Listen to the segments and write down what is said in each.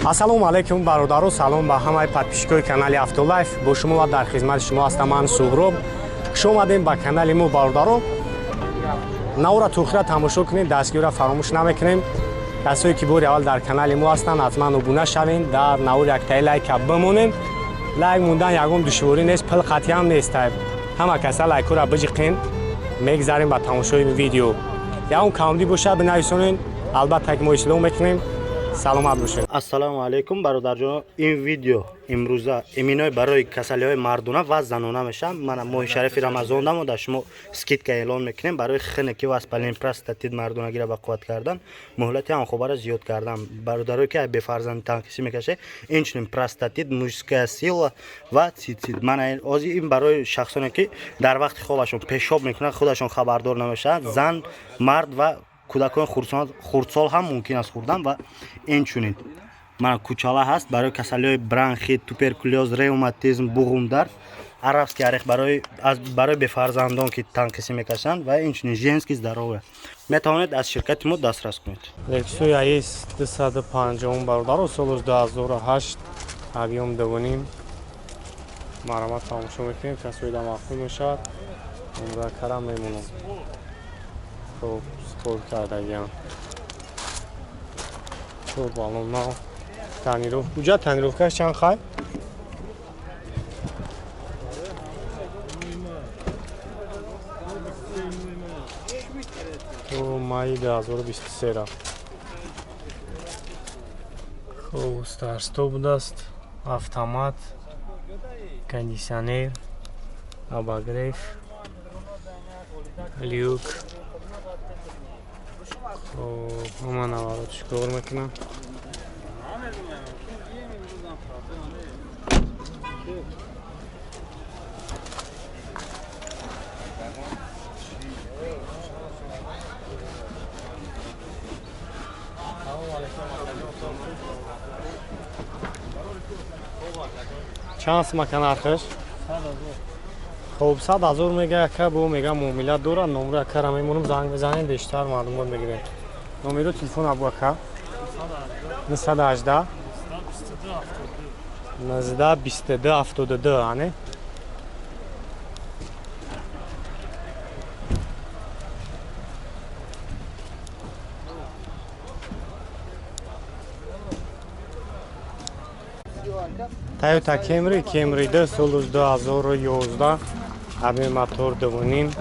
Ассалому алайкум, бародаро, салом ба ҳамаи подписчикои канали Автолайф. Бо шумо ва дар хизмати шумо ҳастам ман, Суҳроб. Хуш омадем ба канали мо, бародаро. Навора то охира тамошо кунед, дастгириро фаромӯш намекунем. Касое ки бори аввал дар канали мо ҳастанд, ҳатман обуна шавед, дар навор яктаи лайка бимонед. Лайк мондан ягон душворӣ нест, пул қатъиам нест. Ҳама каса лайкҳоро биҷиқен. Мегзарем ба тамошои видео. Ягон камбудӣ бошад, бинависонед, албатта ки мо ислоҳ мекунем. Саломат бошед. Ассалому алайкум, бародарҷон. Ин видео имрӯза иминой барои касалиҳои мардона ва занона мешавад. Мана, моҳи шарифи Рамазон дамо дар шумо скидка эълон мекунем барои хунукӣ, воспаление, простатит, мардонагиро ба қувват кардан, муҳлати ҳамхобаро зиёд кардан, бародарое ки бефарзанди танқисӣ мекашед, инчунин простатит, мужская сила ва цистит. Мана, ҳозир ин барои шахсоне ки дар вақти хобашон пешоб мекунанд, худашон хабардор намешаванд, зан, мард ва кӯдакони хурдсол ҳам мумкин аст хӯрдан. Ва инчунин мана кучала ҳаст барои касалиҳои бронхит, туберкулёз, ревматизм, буғумдард, арабский орех барои бефарзандон ки танқисӣ мекашанд, ва инчунин женский здоровье. Метавонед аз ширкати мо дастрас кунед. Лексуи АС 250, бародаро, солаш 2008, объём 2,5. Марамат тамошо мекунем, касоида маъқул мешавад, умра карам мемонам. Хуб спор кардагиам. Чор баллон нав. Тониров. Уҷа тонировкаш чанд хай? То майи 2023 ра. Хуб, старт-стоп будааст, автомат, кондиционер, обогрев, люк. Хуб, ҳама наворотш кор мекунам. Чанд сумака нархаш? Хуб, 100 000 мега яка, бо мега муомила дорад. Номро якара мемонам, занг мезанем, бештар маълумот мегирем. Номеро телефон абу ака: 918 19 22 72. Ане, Toyota Camry, Camry 2, соли 2011, объём мотор 2,5,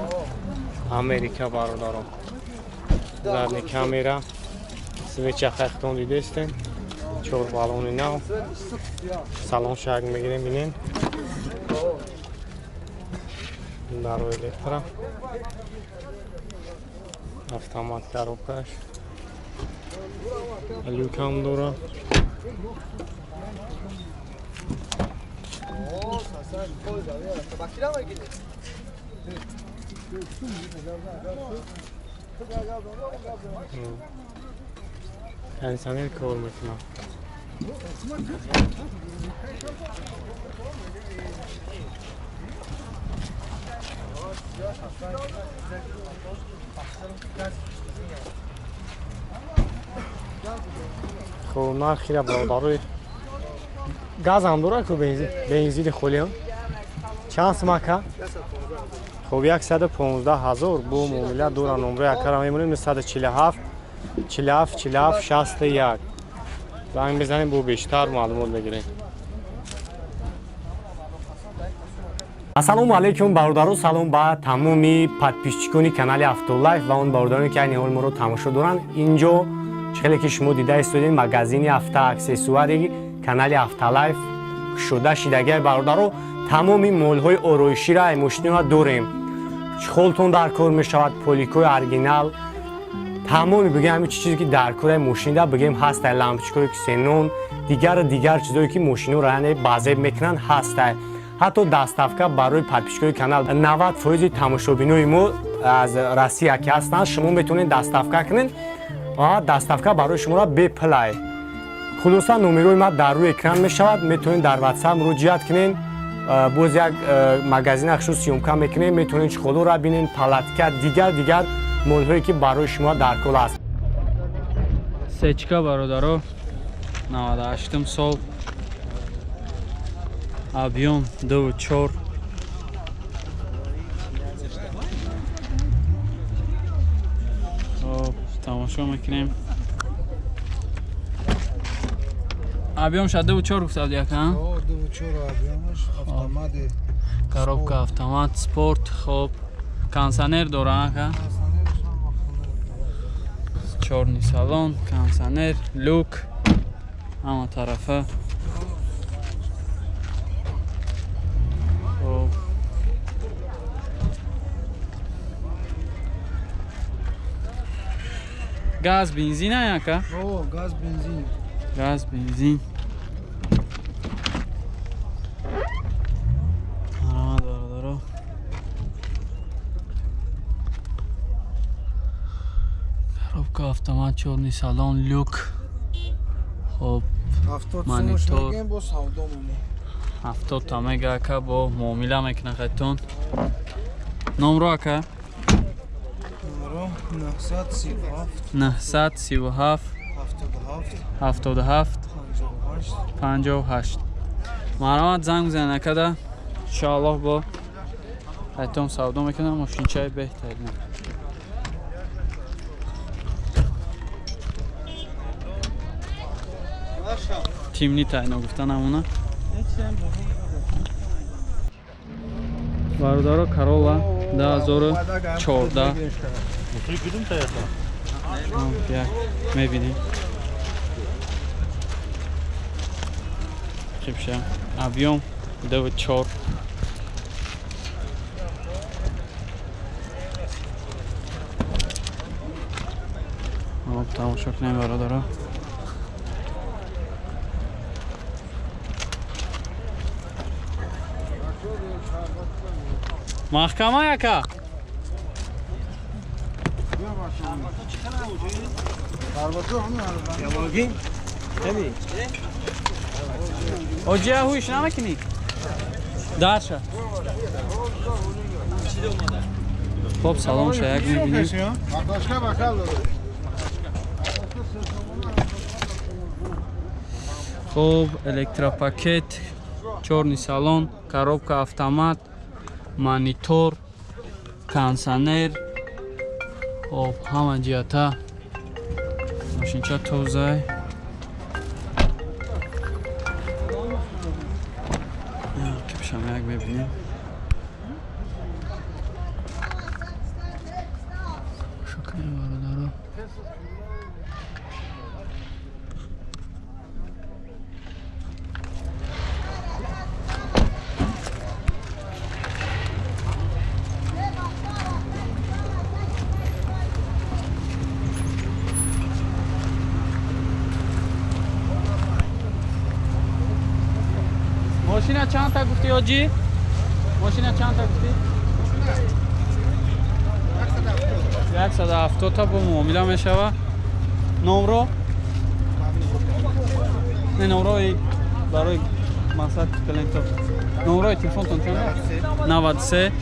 Америка, бародарон. Задний камера, свеча хайхтон дидестен, чор баллони нав, салон шак мегирем, бинен. Даро электро. Автомат коробкаш. Люкам дора. Кондиционер кор мекунам. Хуб, нархира, бародарои, газам дора ку, бензини холиам чанд сумака? Хуб, 115 000, бо муомила дора. Номро якара мемонем: 947 47 47 61. Занг мезанем, бо бештар маълумот мегирем. Ассалому алайкум, бародаро, салом ба тамоми подписчикони канали Автолайф ва он бародароне ки айни ҳол моро тамошо доранд. Инҷо хеле ки шумо дида истодед, магазини автоаксессуари канали Автолайф кушода шидагиай, бародаро. Тамоми молҳои ороишира, мошинора дорем. Чехолтон дар кор мешавад, поликои оригинал, тамоми, бигем, ҳами чизе ки дар кораи мошинида, бигем, ҳастай, лампочкаҳои ксенон, дигару дигар чизое ки мошиноро, яъне, базеб мекунанд, ҳастай. Ҳатто доставка барои подписчикои канал, 90 фоизи тамошобинои мо аз Россия ки ҳастанд, шумо метавонед доставка кунед, доставка барои шуморо бепулай. Хулоса, номерои ма дар рӯи экран мешавад, метавонед дар Ватсап муроҷиат кунед. Боз як магазина хушу съёмка мекунем, метавонед чехолора бинед, палатка, дигар дигар молҳое ки барои шумо дар кор аст. Сечка, бародаро. 98 сол. Объем 2.4. Хоб, тамошо мекунем. Объемш 2.4 гуфта буд яка? 2.4 объемш, автомат. Коробка автомат, спорт, хоб. Кондиционер дора ака? Чорный салон, кондиционер, люк, ҳама тарафа. Хоб. Газ, бензин яка? О, газ, бензин. Газ, бензин. Коробка автомат, чорный салон, люк. Хоб, монитор. 70 та мега ака бо муомила мекунад хайтон. Номро ака? Номро 937 937 77 58. Марҳамат занг бизанед акада. Иншоаллоҳ бо хайтон савдо мекунам, мошинчаи беҳтарин. Тимни тайно гуфта намуна. Бародаро Corolla 2014. Мебинем. Хибша. Объем 2.4. Тамошо кунем бародаро. Маҳкама яка? Оҷия ҳуиш намекунӣ? Дарша. Хоб, салом шаяк мебинем. Хоб, электропакет, чорный салон, коробка автомат, монитор, кондиционер. Хоб, ҳама ҷиҳата мошинча тозай. Кипшам як мебинем. Шукрем бародаро. Мошина чанд та гуфтӣ оҷӣ? Мошина чанд та гуфтӣ? 170 та бо муомила мешава. Номро? Не, номрои барои мақсад клиентов. Номрои телефонтон чанд? 93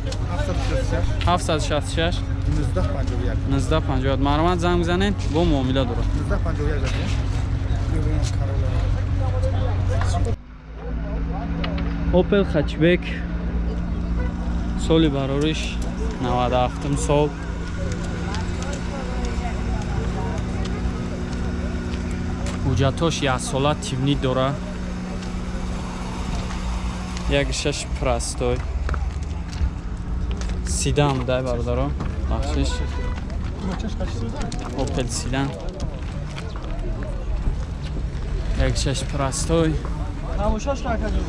766 1951 1951. Марҳамат занг бизанед, бо муомила дорад. 1951. Opel Hatchback соли барориш 97 сол. Ҳуҷҷатош яксола тимни дора. 1.6 простой. Седан дай бародаро, бахшиш. Opel седан. 1.6 простой. Тамошош накардем.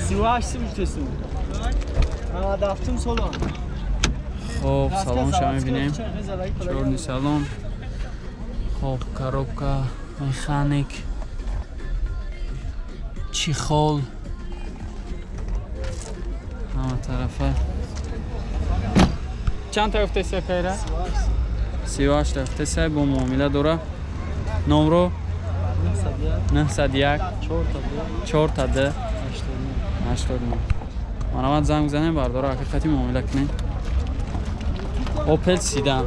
38 митесу. 97 солон. Хоб, салон ша мебинем. Чорный салон. Хоб, коробка, механик, чехол. Ҳама тарафа. Чанд та гуфтеси акайра? 38 та гуфтеси, бо муомила дора. Номро 901 4 89. Марҳамат занг бизанем бардора, ҳақиқати муомила кунем. Opel Sedan.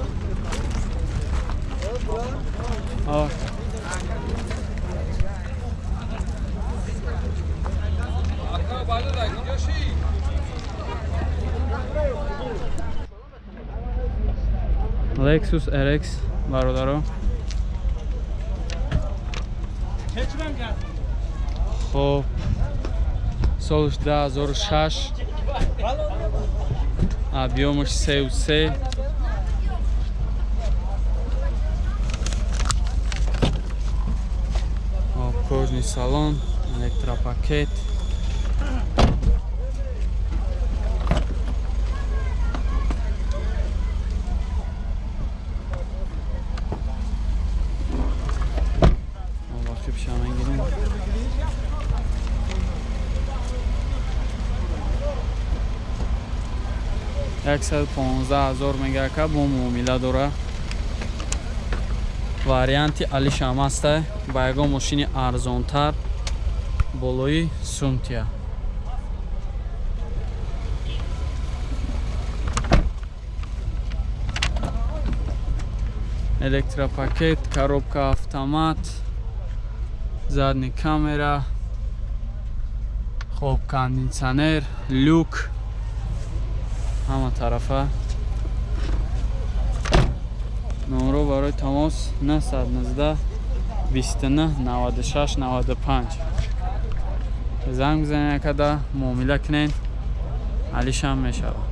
Lexus RX бародаро. Хоб, солш 2006, объёмаш 3,3. Кожный салон, электропакет. Мегирем. 115 000 мега ака, бо муомила дора. Варианти алишам аста, ба ягон мошини арзонтар болои сумтия. Электропакет, коробка автомат, задний камера, хоб, кондитсионер, люк ҳама тарафа. Номро барои тамос 919 29 96 95. Занг бизанед, акада муомила кунед, алишам мешавад.